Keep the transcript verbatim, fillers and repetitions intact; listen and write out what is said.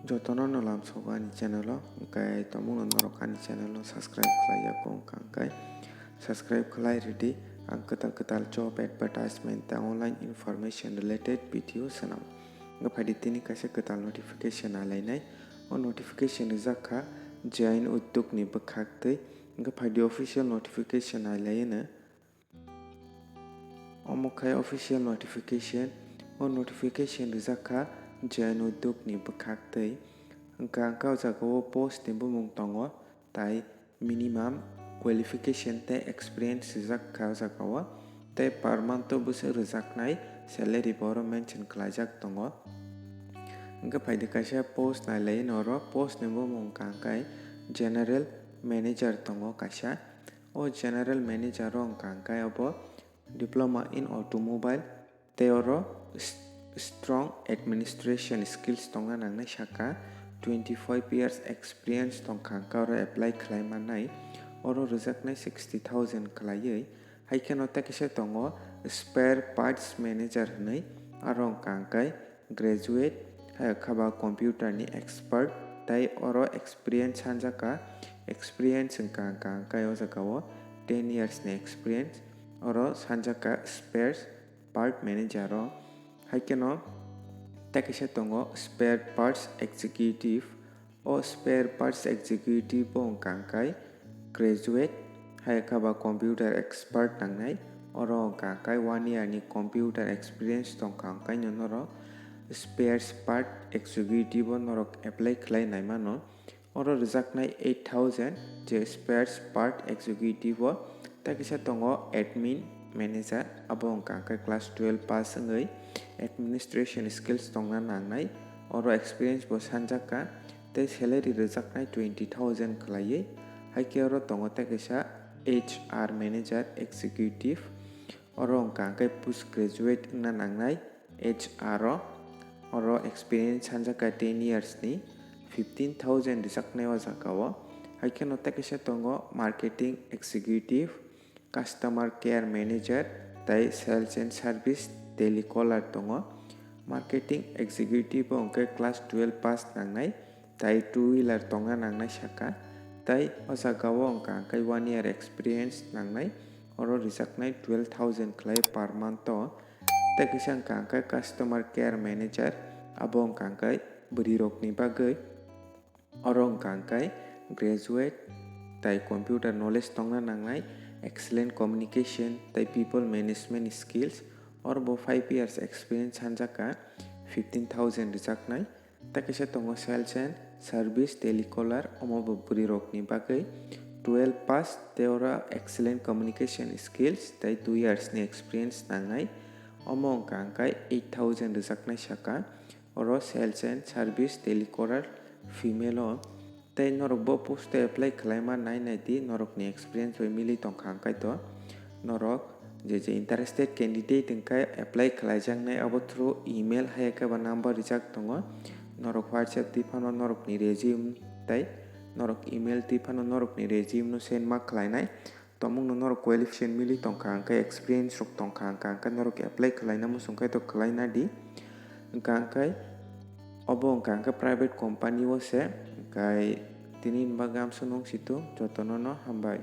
Jotono no lamsogo ani channel o, hwnkhe tomungno norok ani channel no subscribe khlai ya kho wngkha hwnkhe subscribe khlai rwdi. Ang kwtal kwtal job advertisement tei online information related video swnam. Hwnkhe phaidi tini kaisa kwtal notification alainai. O notification rijak kha Jain Udyog ni bwkhak twi. Hwnkhe phaidi official notification alaiyano. Omo khai official notification. O notification rijak kha Jain Udyog ni bwkhak twi. Hwnkha hwnkhe o jaga o post ni bumung tongo, tai minimum qualification tei experience rijak kha o jaga o, tei per month o bwswk rwjaknai salary bo oro mention khlaijak tongo. Hwnkhe phaidi kaisa post nai lai noro, post ni bumung hwnkha hwnkhe general manager tongo kaisa. O general manager o hwnkha hwnkhe obo diploma in automobile tei oro s-, strong administration skills tongna nangnai saka, twenty five years experience tongkha hwnkhe oro apply khlai mannai. Oro rwjaknai sixty thousand khlaiwi. Hai kheno tei kisa tongo spare parts manager hwnwi, aro hwnkha hwnkhe graduate, hai khe ba computer ni expert, tei oro experience sanjak kha. Experience hwnkha hwnkha hwnkhe o jaga o ten years ni experience, oro sanjak kha spares part manager o. Hai kheno tei kisa tongo spare parts executive. O spare parts executive o hwnkha hwnkhe graduate, hai khe ba computer expert nangnai. Oro hwnkha hwnkhe one year ni computer experience tongkha hwnkhe no norok spares part executive o norok apply khlai nai mano. Oro rwjaknai eight thousand je spares part executive o. Tei kisa tongo admin manager, abo hwnkha hwnkhe class twelve pass wngwi administration skills tongna nangnai. Oro experience bo sanjak kha, tei salary rwjaknai twenty thousand khlaiwi. Hai khe oro tongo tei kaisa H R manager executive, oro hwnkha hwnkhe post graduate wngna nangnai H R o. Oro experience sanjak kha ten years ni, fifteen thousand rwjaknai o jaga o. Hai kheno tei kaisa tongo marketing executive, customer care manager tei sales and service telecaller tongo. Marketing executive o hwnkhe class twelve pass nangnai tei two wheeler tongna nangnai saka, tei o jaga o hwnkha hwnkhe one year experience nangnai. Oro rwjaknai twelve thousand khlai per month o. Tei kisa hwnkha hwnkhe customer care manager, abo hwnkha hwnkhe bwrwi rokni bagwi. Oro hwnkha hwnkhe graduate tei computer knowledge tongna nangnai, excellent communication tei people management skills. Oro bo five years experience sanjak kha, fifteen thousand rwjaknai. Tei kaisa tongo sales and service telecaller, omo bo bwrwi rokni bagwi twelve pass tei oro excellent communication skills tei two years ni experience nangnai. Omo hwnkha hwnkhe eight thousand rwjaknai saka. Oro sales and service telecaller female o. Tei norok bo post o apply khlaima nai nai di, norokni experience bai mili tongkha hwnkhe to norok je je interested candidate hwnkhe apply khlaijaknai, abo through email hai khe ba number rijak tongo. Norok WhatsApp twi phano norokni resume tei norok email twi phano norokni resume no send ma khlainai. Tomungno norok qualification mili tongkha hwnkhe, experience rok tongkha hwnkha hwnkhe norok apply khlaina muchung khe to khlaina di. Hwnkha hwnkhe obo hwnkha hwnkhe private company o se, hwnkhe tini ni bagwi amsuk nung situ jotono no hambai.